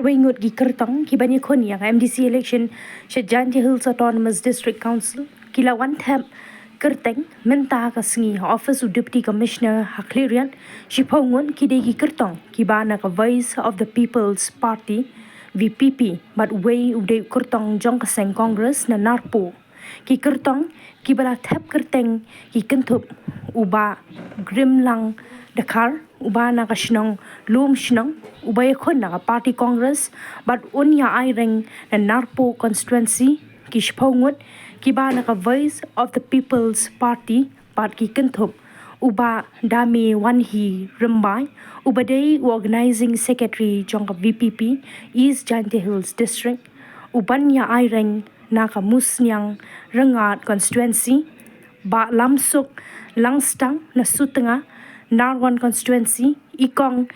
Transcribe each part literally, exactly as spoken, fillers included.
Wei ngut ki kyrtong ki ban ïakhun ïa ka M D C election sha Jaintia Hills Autonomous District Council ki la wan thep kyrteng mynta ka sngi ha office u Deputy Commissioner ha Khliehriat. Shiphew ngut ki dei ki kyrtong ki ba na ka Voice of the People's Party, V P P, bad wei u dei u kyrtong jong ka seng Congress na Narpuh. Ki kyrtong ki ba la thep kyrteng ki kynthup u Bah Grimlang Dkhar, u ba na ka shnong Lumshnong, u ba ïakhun na ka party Congress, bad un ïa aireng na Narpuh constituency. Ki shiphew ngut ki ba na ka Voice of the People's Party bad ki kynthup u Bah Dame Wanhi Rymbai, u ba dei u Organizing Secretary jong ka V P P East Jaintia Hills District, u ban ïa aireng na ka Musniang Rangad constituency, Bah Lamsuk Langstang na Sutnga Narwan constituency, i Kong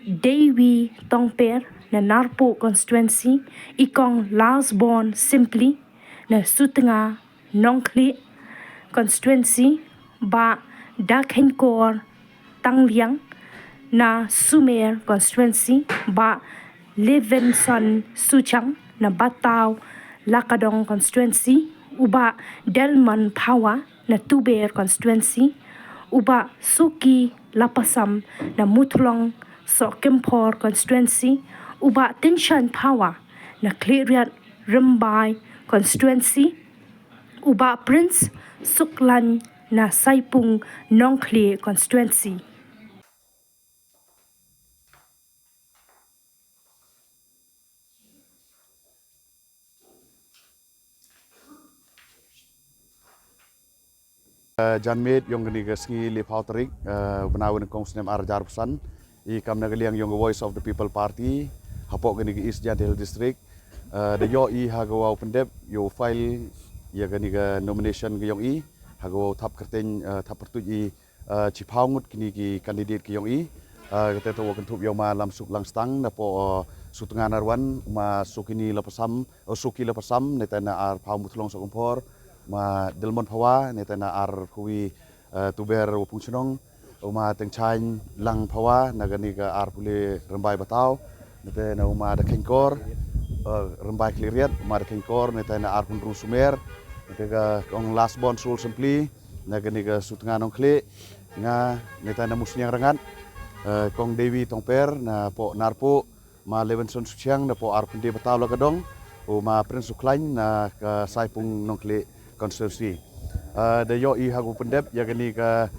Dewi Tongper na Narpuh constituency, i Kong Lasbon Simply na Sutnga Nongkhlieh constituency, Bah Dakhenkor Tangliang na Sumer constituency, Bah Levinson Suchang na Bataw Lakadong constituency, u Bah Delmon Phawa na Tuber constituency, u Bah Suki Lapasam na Muthlong Sohkymphor constituency, u Bah Tynshan Phawa na Khliehriat Rymbai constituency, u Bah Prince Suklan na Saipung Nongkhlieh constituency. Eh, janmiet yong kani ka sngi liphaw tarik, eh, bnai wa nyngkong snem ar hajar arphew san, i kam na ka liang yong ka Voice of the People Party hapoh kani ka East Jaintia Hills District, eh, da yoh i ha ka wa u pyndep yow file ya kani ka nomination ka yong i, ha ka wa u thap kyrteng, eh, thap pyrtuit i, eh, chiphaw ngut kini ki candidate ki yong i. Eh, kata to wa kynthup yow ma Lamsuk Langstang na poh, eh, Sutnga Narwan, ma Sukini Lapasam, eh, Suki Lapasam, neta na arphaw Muthlong Sohkymphor, ma Delmon Phawa, neta na arphew wi, eh, Tuber Wapung Chnong, u ma Tengchain Lang Phawa na kani ka arphew le Rymbai Bataw, neta na u ma Dakhenkor, eh, Rymbai Khliehriat, u ma Dakhenkor, neta na arphew Sumer, neta ka Kong Lasbon Sul Sempli na kani ka Sutnga Nongkhlieh, nga neta na Musniang Rangad, eh, Kong Dewi Tongper na poh Narpuh, ma Levinson Suchiang na poh arphew Bataw Lakadong, u ma Prince Suklan na ka Saipung Nongkhlieh constituency. Eh, da yoh i ha ka wa u pyndep ya kani ka,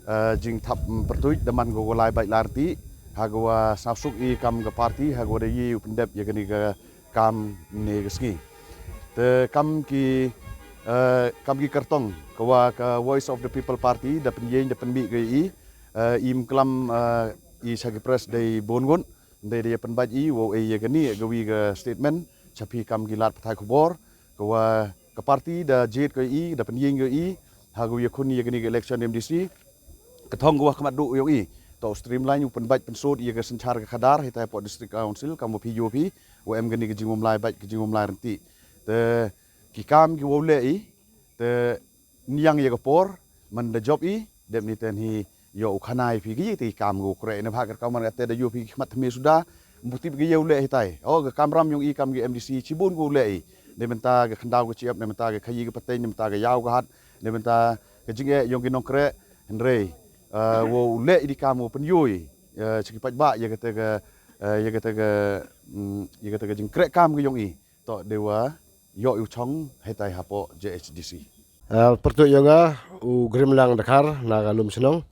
eh, jingthap, mm, pyrtuit da man ka wa lai bait lai rynti, ha ka wa sawsuk i kam ka party, ha ka wa da i u pyndep ya kani ka kam ne ka sngi. Te kam ki, eh, kam ki kyrtong ka wa ka Voice of the People Party da pynïeng da pynmih ka i, eh, im klam, eh, i sha ki press dei bun ngut, dei dei pynbait i wow ei ya kani ka wi ka statement cha phi kam ki lad pathai khubor, ka wa ka party da jied ka i, da pynïeng ka i ha ka wi ya khun ya kani ka election M D C. Ka thong ka wa khmat du yong i to streamline u pynbait pynsut ya ka synchar ka khadar hitai poh District Council kam wa phi yoh phi wa em kani ka jingmlai bait ka jingmlai rynti. Te ki kam ki wow leh i, te niang ya ka por man da jop i, dep ni ten hi yoh u khanai phi ki te ki kam ko kre ne bha ka kam man ka te da yoh phi ki khmat thme suda, mbuti ki yow leh hitai. O ka kam ram yong i kam ki M D C chibun ko leh i. Ne mynta ka khandaw ka chiap, ne mynta ka khayi ka pateng, ne mynta ka yaw ka hat, ne mynta ka jingeh yong ki nongkre, hynrei, eh, wow leh i di kam wow pynyoi, eh, cha ki paidbah ya kata ka, eh, ya kata ka, mm, ya kata ka jingkre kam ka yong i. To dewa yoh u chong hitai hapoh J H D C. Ah, pyrtuit yong nga u Grimlang Dkhar na ka Lumshnong.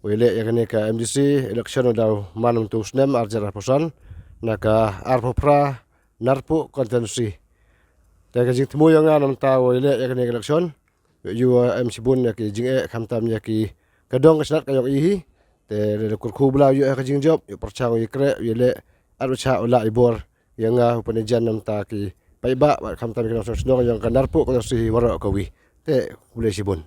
Wei leh ya kani ka M D C election u daw man tu snem ar hajar arphew san na ka arphew phra Narpuh constituency. Te ka jingthmu yong nga namta wei leh ya kani ka election. Yu, ah, em chibun ya ki jingeh khamtam ya ki ka dong ka chnat ka yong i hi. Te le kur khu bla yu, ah, ka jingjop, yu pyrchang yu kre, yu leh, ar u cha u la i bor. Ya nga u pynjan namta ki paidbah, wat khamtam ki nongshong shnong yong ka Narpuh ka si waroh ka wi. Te khublei chibun.